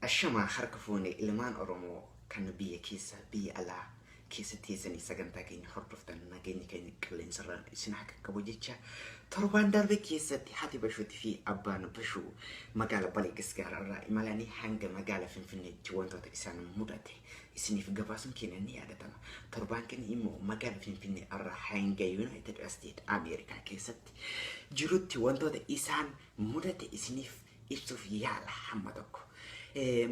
Ashamaa harka fuune ilmaan Oromoo kan biyya keessa biyya alaa keessa teessanii sagantaa keenya hordoftan, nageenya keenya qilleensarraan isin haa qaqqabu jecha, torbaan darbe keessatti haati Bashuutii fi abbaan Bashuu magaala Balee Gasgaara irraa imalanii hanga magaala Finfinneetti wantoota isaan mudate isiniif gabaasuun keenya ni yaadatama. Torbaan keenya immoo magaala Finfinnee irraa hanga United States Ameerikaa keessatti jirutti wantoota isaan mudate isiniif ibsuuf yaala hamma tokko.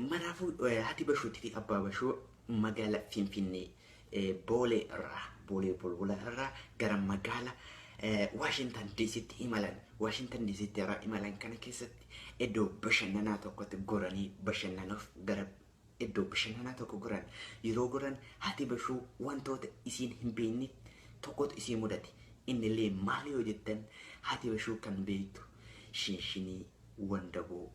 Maraafuu haati Bashuutii fi abbaa Bashuu magaala Finfinnee Boolee irraa, Boolee Bulbula irraa gara magaala Waashintan DCtti imalan. Waashintan DCtti yeroo imalan kana keessatti iddoo bashannanaa tokkotti goranii bashannanuuf gara iddoo bashannanaa tokko goran. Yeroo goran haati Bashuu wantoota isiin hin beekne tokkotu isii mudate. Innillee maal yoo jettan, haati Bashuu kan beektu shinshinii, wandaboo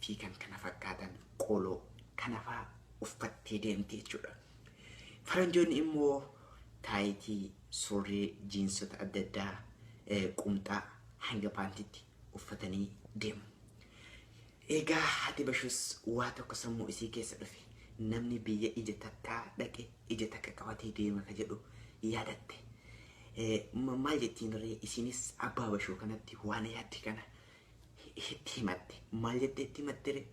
fi kan kana fakkaatan, qoloo kana fa'aa uffattee deemti jechuudha. Faranjoonni immoo taayitii, surree, jiinsota adda addaa, qumxaa hanga paantitti uffatanii deemu. Egaa haati Bashuus waa tokko sammuu isii keessa dhufe. Namni biyya ija takkaa dhaqe ija takka qabatee deema ka jedhu yaadatte. Maal jettiin ree? Isinis abbaa Bashuu kanatti waan yaadde kana itti himatte. Maal jettee itti himatte ree?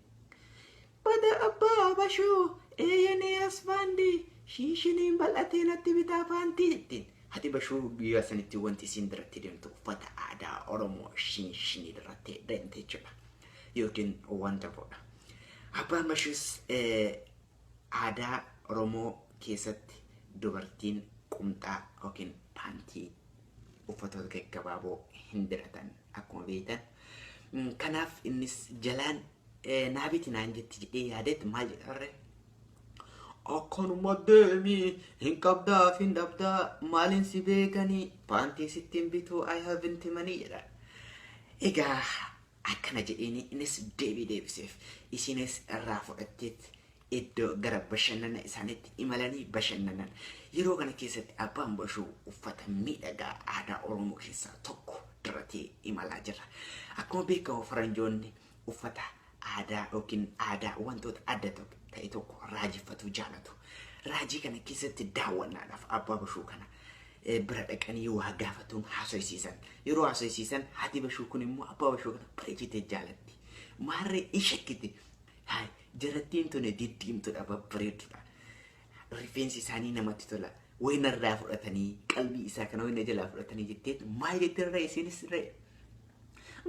Bada abbaa Bashuu, eeyyanii asfaandii shiishiniin bal'atee natti bitaa paantii jettiin. Haati Bashuu guyyaa sanitti wanti isiin biratti deemtu uffata aadaa Oromoo shinshinii dirattee deemte jechuudha. Yookiin wanta boodha. Abbaan Bashuus aadaa Oromoo keessatti dubartiin qumxaa yookiin paantii, uffatoota gaggabaaboo hin diratan akkuma beektan. Kanaaf innis jalaan naa biti naan jetti jedhee yaadeet maal jedharre? Akkanuma deemi, hin qabdaa fi hin dhabdaa, maaliin si beekanii, paantii sittiin bituu, I haven't money jedha. Egaa akkana jedheeni innis deebii deebiseef. Isinis irraa fudhatteet iddoo gara bashannana isaaniitti imalanii bashannanan. Yeroo kana keessatti abbaan Bashuu uffata miidhagaa aadaa Oromoo keessaa tokko diratee imalaa jira. Akkuma beekamu faranjoonni uffata aadaa yookiin aadaa wantoota adda ta'e tokko raajeffatu jaalatu. Raajii kana keessatti daawwannaadhaaf abbaa Bashuu kana bira dhaqanii waa gaafatuun haasofsiisan. Yeroo haasofsiisan haati Bashuu kun immoo abbaa Bashuu kana bareechitee jaalatti. Maarree in shakkite. Hayi, jarattiin tuni diddiimtuudha, babbareedduudha. Rifeensi isaanii namatti tola. Wayinarraa fudhatanii qalbii isaa kana wayina jalaa fudhatanii jetteet maal jettirree isinis ree?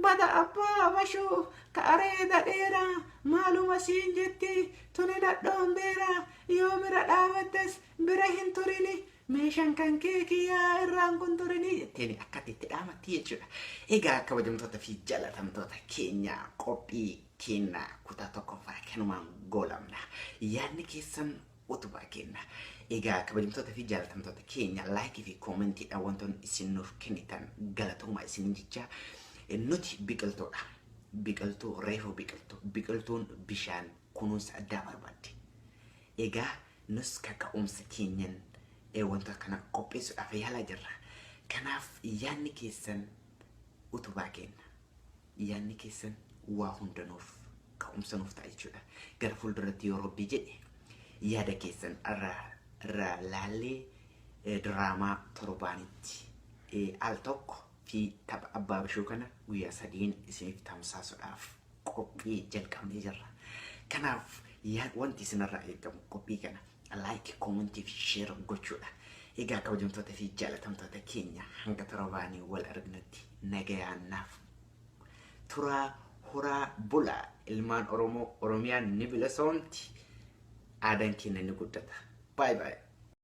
Bada abbaa Bashuu, ka areeda dheeraa, maaluma siin jetti tuni nadhoon beeraa, yoo bira dhaabattes bira hin turini, meeshaan kan kee kiyyaa irraan kun turini jetteen akkatti itti dhaamatti jechuudha. Egaa kabajamtoota fi jaalatamtoota keenya, qophii keenya kutaa tokkoffaa kanumaan goolamna. Yaadni keessan utubaa kenna. Egaa kabajamtoota fi jaalatamtoota keenya, like fi commentiidhaan wantoonni isin nuuf kennitan galatoomaa isin jecha. Nuti biqiltuudha. Biqiltuu reefu biqiltuu. Biqiltuun bishaan, kunuunsa addaa barbaaddi. Egaa nus kaka'umsa keenyan wanta kana qopheessuudhaaf yaalaa jirra. Kanaaf yaadni keessan utubaa kenna. Yaadni keessan waa hunda nuuf ka'umsa nuuf ta'a jechuudha. Gara fuulduratti yoo Rabbii jedhe yaada keessan irraa laallee diraamaa torbaanitti al tokko fi tapha abbaa Bashuu kana guyyaa sadiin isiniif tamsaasuudhaaf qophii jalqabnee jirra. Kanaaf wanti isinirraa eegamu qophii kana like, commentii fi share gochuudha. Egaa kabajamtoota fi jaalatamtoota keenya, hanga torbaanii wal arginutti nagayaan naaf turaa, horaa bulaa. Ilmaan Oromoo, Oromiyaan ni bilisoomti, aadaan keenya ni guddata. Bye bye.